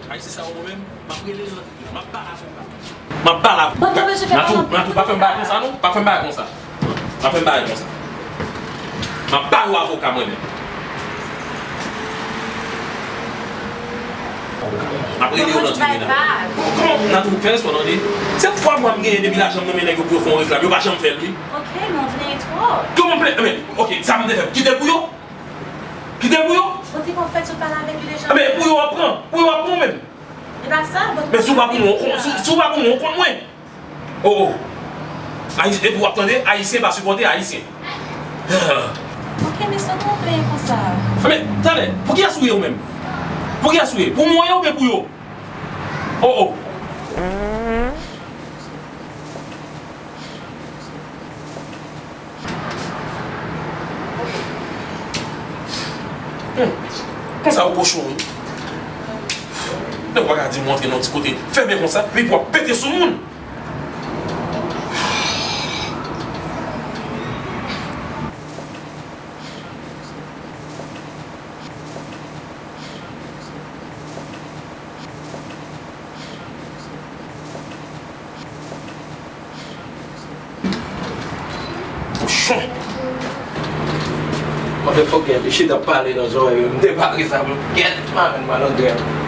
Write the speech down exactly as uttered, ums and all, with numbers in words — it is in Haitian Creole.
Ayisyen sa yo menm, m ap rele yo nan tribinal, m ap pale avoka. M ap pale avoka. Bon, bon, mesye, fè pa Natou, Natou, pa fè m bagay konsa, non. Pa fè m bagay konsa. Pa fè m bagay konsa. M ap pale avoka mwen menm. M ap rele yo nan tribinal. Kòman, Natou, fè respè w tande. Se twa mwa m genyen depi lajan m nan men nèg yo pou yo fè yon reklam. Yo pa janm fè l, wi. Ok, men w plenyen twòp. Kòman m plenyen? Men, ok, sa m te fè? Kite l pou yo? Kite l pou yo? Bon, ti konfèt sou pale avèk li deja. Men pou yo ap pran, pou yo ap pran ou menm. E pa sa, bon. Men si w pa pou mwen, si, si w pa pou mwen, w kont mwen. Oh, oh. Ayi-, epi w ap tande, Ayisyen pa sipòte Ayisyen. Ok, men sa w plenyen konsa. Men, tande, pou kiyès ou ye ou menm? Pou kiyès ou ye? Pou mwen ou ye oubyen pou yo? Oh, oh. Hmm. Konsa ou kochon, wi. Nèg pa ka di m antre nan ti kote fèmen konsa, epi w ap pete sou moun. Kochon. Motherfucker, li chita pale nan zòrèy mwen. M te pare sa pou l. Gèt, man, malandren.